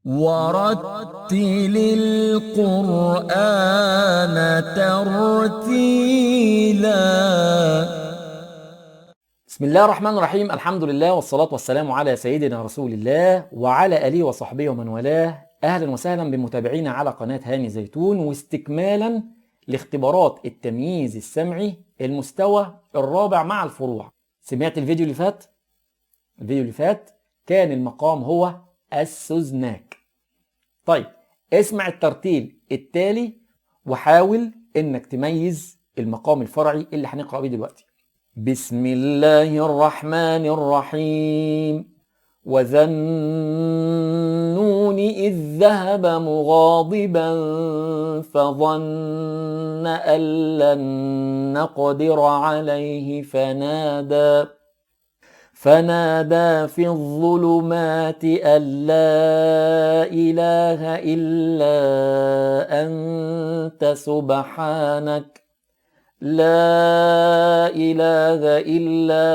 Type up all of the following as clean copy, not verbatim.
ورتل القرآن ترتيلا. بسم الله الرحمن الرحيم. الحمد لله والصلاة والسلام على سيدنا رسول الله وعلى آله وصحبه ومن والاه. أهلا وسهلا بمتابعينا على قناة هاني زيتون، واستكمالا لاختبارات التمييز السمعي المستوى الرابع مع الفروع. سمعت الفيديو اللي فات؟ الفيديو اللي فات كان المقام هو السوزناك. طيب اسمع الترتيل التالي وحاول انك تميز المقام الفرعي اللي هنقرأ بيه دلوقتي. بسم الله الرحمن الرحيم. وذا النون إذ ذهب مغاضبا فظن أن لن نقدر عليه فنادى في الظلمات أن لا إله إلا أنت سبحانك لا إله إلا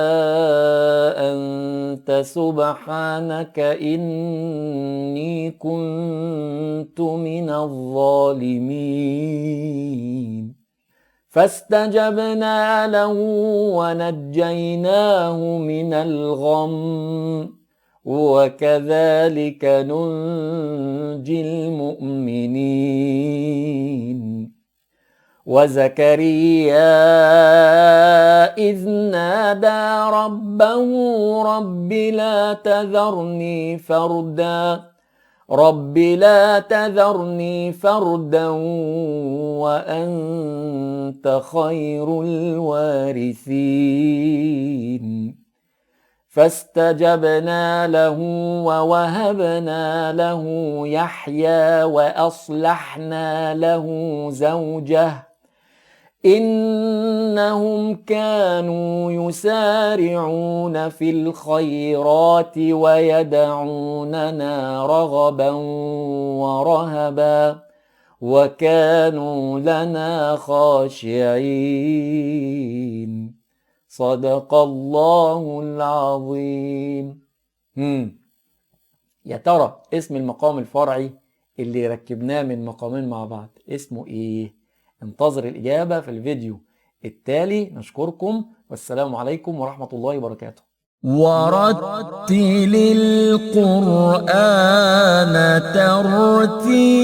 أنت سبحانك إني كنت من الظالمين. فاستجبنا له ونجيناه من الغم وكذلك ننجي المؤمنين. وزكريا إذ نادى ربه رب لا تذرني فردا رب لا تذرني فردا وأنت خير الوارثين. فاستجبنا له ووهبنا له يحيى وأصلحنا له زوجه إنهم كانوا يسارعون في الخيرات ويدعوننا رغبا ورهبا وكانوا لنا خاشعين. صدق الله العظيم. يا ترى اسم المقام الفرعي اللي ركبناه من مقامين مع بعض اسمه ايه؟ انتظر الإجابة في الفيديو التالي. نشكركم والسلام عليكم ورحمة الله وبركاته. ورتل القرآن ترتيلا.